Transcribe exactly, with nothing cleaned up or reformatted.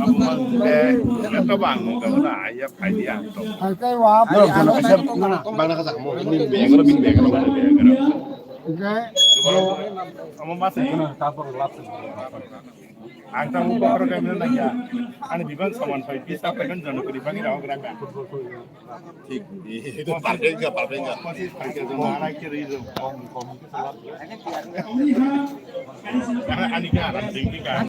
Abo mang de, ito bang mo ka na, ya, phaidi ang to. Hai kai wa. No, no, no, kaisa bang na kaisa mo, min bag, min bag, min bag. Oke. Amo masa. Ang tahu ko program na ya. Ani biban saman pai, bisa pai kan jano kuri bagi rawa graka. Thik, itu perfect ka, perfect ka. Pachis tarik ka jano arai kiri jo. Ani ka aram sing ka.